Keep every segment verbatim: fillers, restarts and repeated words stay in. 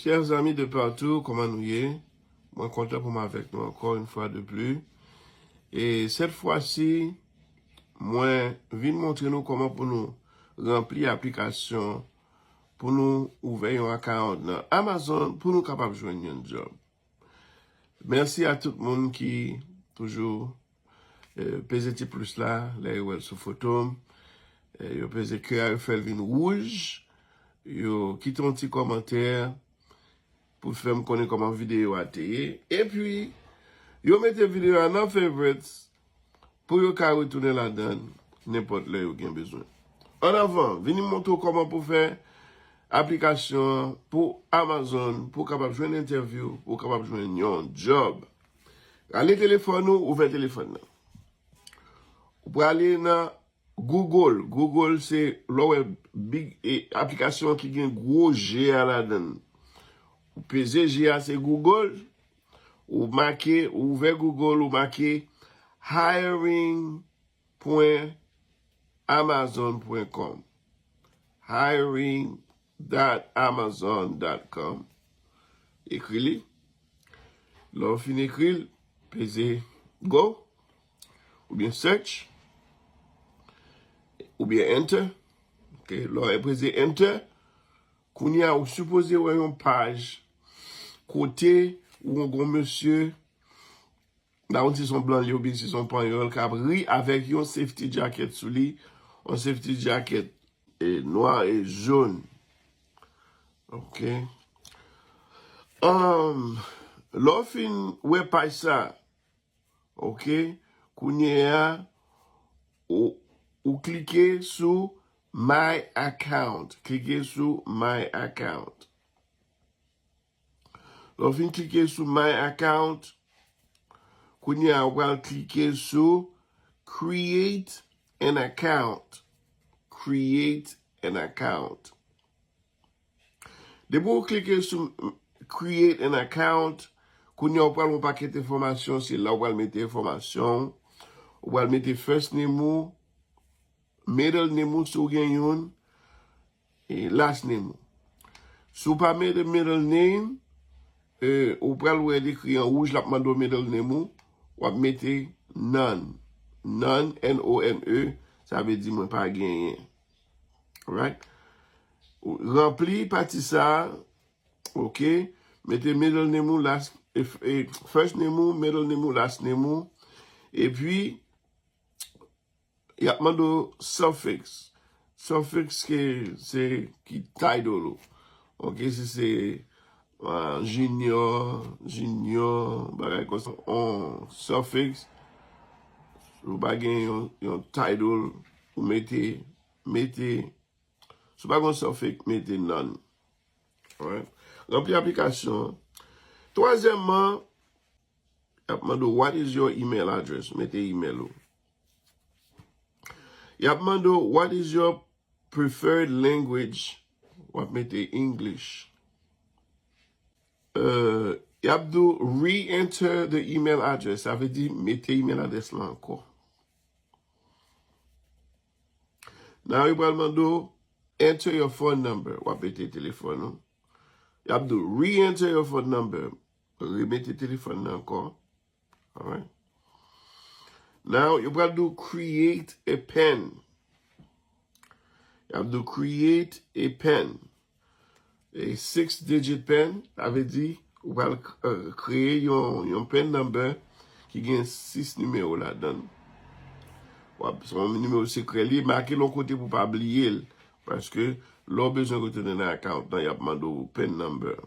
Chers amis de partout, kòman nou ye? Mwen kontan pou m avèk nou ankò yon fwa de pli. E cette fois-ci, mwen vin montre nou kòman pou nou ranpli aplikasyon pou nou ouvè yon account nan Amazon pou nou kapab jwenn yon job. Mèsi a tout moun ki toujou eh, peze ti plis la, lè yo wè l sou foto m. Eh, yo peze kè a, yo fè l vin wouj. Yo kite yon ti kòmantè pou fè m konnen kòman videyo a te ye. Epi, yo mete videyo a nan favorites pou yo ka retounen ladan nenpòt lè yo gen bezwen. An avan, vini m montre w kòman pou fè aplikasyon an pou Amazon, pou w kapab jwenn entèvyou, pou w kapab jwenn yon job. Rale telefòn ou, ouvè telefòn nan. Ou prale nan Google. Google se lè w wè big, e, aplikasyon ki gen gwo G a ladan l. Ou peze G a, se Google. Ou make, ou ouvè Google, ou make hiring pwen amazon pwen com. Hiring dot amazon dot com. Ekri li. Lè w fin ekri l, peze go, oubyen search, oubyen enter. Ok, lè w peze enter, kounye a ou sipoze wè yon paj kote ou gon mesye, m pa konn si se yon blan li ye oubyen si se yon panyòl, k ap ri avèk yon safety jacket sou li, yon safety jacket e, nwa e jòn. Ok. Um, lè w fin wè paj sa, ok, kounye a, ou, ou klike sou My Account. Klike sou My Account. Lè w fin klike sou My Account, kounye a ou pral klike sou Create an Account. Create an Account. Depi w klike sou Create an Account, kounye a ou pral yon pakèt enfòmasyon, se la ou pral mete enfòmasyon, ou pral mete first name ou, middle name ou si w gen youn, e last name ou. Si w pa mete middle name, e, ou pral wè l ekri an wouj, l ap mande w middle name ou, w ap mete none. None, N O N E, sa vle di mwen pa genyen. Alright? Ou ranpli pati sa a, ok? Mete middle name ou, last, e, e, first name ou, middle name ou, last name ou. Epi, y ap mande w suffix. Suffix ke, se ki title ou. Ok, si se, ah, junior, junior, bagay konsa, on suffix. Ou pa gen yon, yon title, ou mete, mete, si w pa gen yon suffix, mete none. Alright? Ranpli aplikasyon an. Twazyèmman, y ap mande w, "What is your email address?" Mete email ou. Y ap mande w, "What is your preferred language?" W ap mete English. Euh, y ap di w, "Re-enter the email address." Sa vle di, mete email address la ankò. Now, yo pral mande w, "Enter your phone number." W ap mete telefòn ou. Y ap di w, "Re-enter your phone number." Remete telefòn nan ankò. Alright. Now, yo pral di w, "Create a pin." Y ap di w, "Create a pin." A six digit pin, sa vle di, ou pral, euh, kreye yon, yon pin number ki gen sis nimewo ladan l. W ap, se yon nimewo sekrè li, make l yon kote pou w pa bliye l. Paske, lè w bezwen retounen nan account lan, y ap mande w pin number.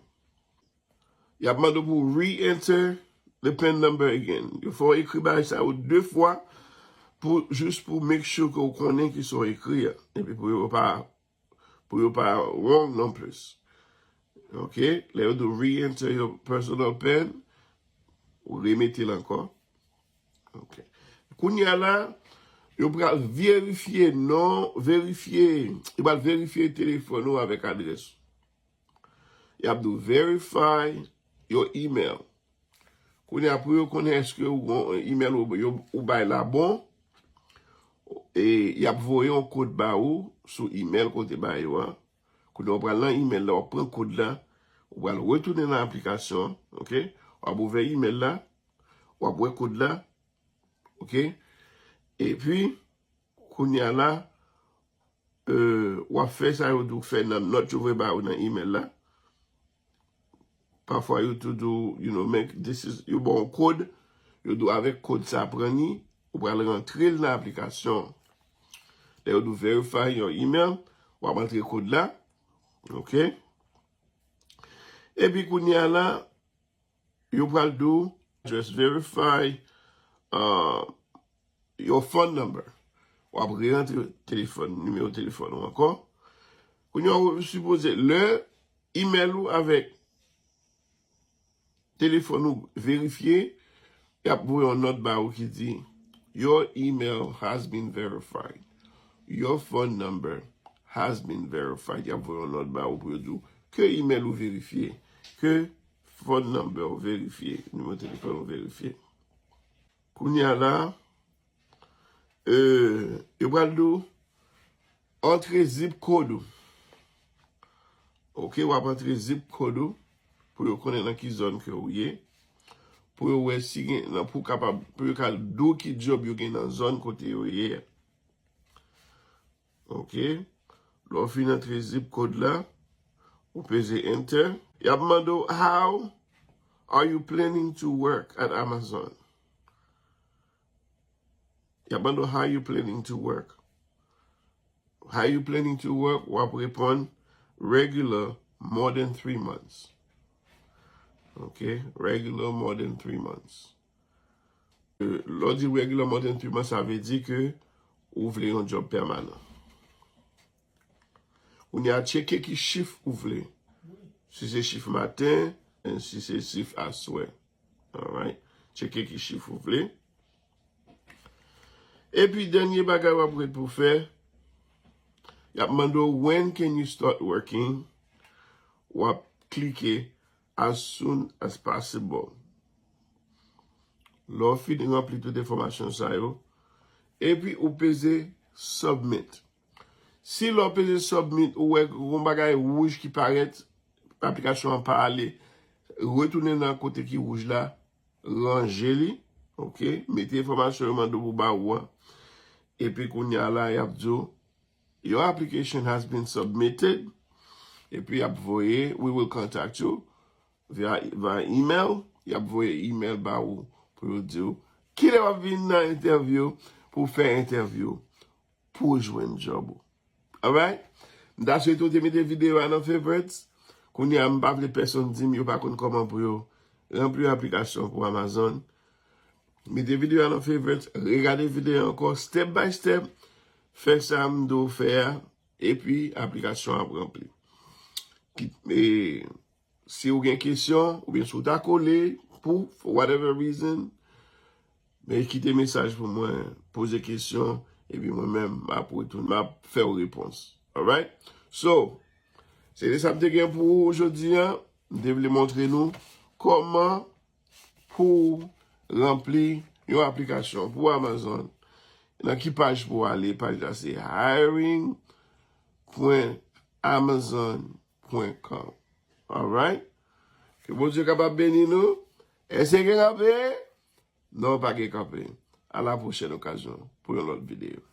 Y ap mande w pou re-enter the pin number again. Yo fè w ekri bagay sa yo de fwa pou, jis pou make sure ke w konnen kisa w ekri a. Epi pou yo pa, pou yo pa wrong non plis. Ok? Lè yo di w re-enter your personal pin, ou remete l ankò. Ok. Kounye a la, yo pral verifye non, verifye, yo pral verifye telefòn ou avèk adrès ou. Y ap di w, "Verify your email." Kounye a, pou yo konnen èske ou gon email ou, yo, ou bay la bon, e y ap voye yon kòd ba ou sou email kote ba yo a. Kounye a, ou pral nan email la, w ap pran kòd la, Ou pral retounen nan aplikasyon an, ok? W ap ouvè email la, w ap wè kòd la, ok? Epi, kounye a la, euh, w ap fè sa yo di w fè nan nòt yo voye ba ou nan email la. Pafwa yo tou di w, you know, make this is, yo ba w kòd, yo di w avèk kòd sa pran ni, ou pral rantre l nan aplikasyon. Lè yo di w verify your email, w ap rantre kòd la, ok? Epi kounye a la, yo pral di w, just verify uh, your phone number. W ap re-rantre telefòn, nimewo telefòn ou ankò. Kounye a, ou sipoze, lè email ou avèk telefòn ou verifye, y ap voye yon nòt ba ou ki di, your email has been verified. Your phone number has been verified. Y ap voye yon nòt ba ou pou yo di w ke email ou verifye, ke phone number ou verifye, nimewo telefòn ou verifye. Kounye a la, euh, yo pral di w, antre zip code ou. Ok, w ap antre zip code ou pou yo konnen nan ki zòn ke ou ye. Pou yo wè si gen, nan pou kapab, pou yo ka di w ki job yo gen nan zòn kote yo ye a. Ok. Lè w fin antre zip code la, ou peze enter. Y ap mande w, how are you planning to work at Amazon? Y ap mande w, how you planning to work? How you planning to work? W ap reponn regular, more than three months. Ok, regular, more than three months. Euh, lè w di regular, more than three months, sa vle di ke ou vle yon job pèmanan. Ou ni a tcheke ki chif ou vle. Si se chif maten, si se chif aswè. Alright. Tcheke ki chif ou vle. Epi dènye bagay w ap ret pou fè, y ap mande w, when can you start working? W ap klike as soon as possible. Lè w fin ranpli tout enfòmasyon sa yo, epi ou peze submit. Si lè w peze submit, ou wè yon bagay wouj ki parèt, aplikasyon an pa ale, retounen nan kote ki wouj la, ranje li, ok, mete enfòmasyon yo mande w pou ba ou an. Epi kounye a la, y ap di w, your application has been submitted. Epi y ap voye, we will contact you via, via email. Y ap voye email ba ou pou yo di w kilè w ap vin nan entèvyou pou w fè entèvyou pou w jwenn job ou. Alright? M ta swete w te mete videyo a nan favorites. Kounye a, m pa vle pèsonn di m yo pa konn kòman pou yo ranpli aplikasyon pou Amazon. Mete videyo a nan favorites, regade videyo ankò, step by step. Fè sa m di w fè a, epi aplikasyon ap ranpli. Ki, e, si w gen kesyon, oubyen si w ta kole, pou, for whatever reason, men kite mesaj pou mwen, poze kesyon, epi mwen menm, m ap retounen, m ap fè w repons. Alright? So, se te sa m te gen pou ou jodi a. M te vle montre nou kòman pou w ranpli yon aplikasyon pou Amazon. Nan ki paj pou w ale? Paj la se hiring pwen amazon pwen com. Alright? Ke Bondye kapab beni nou. Èske gen kanpe? Non, pa gen kanpe. A la pwochèn okazyon pou yon lòt videyo.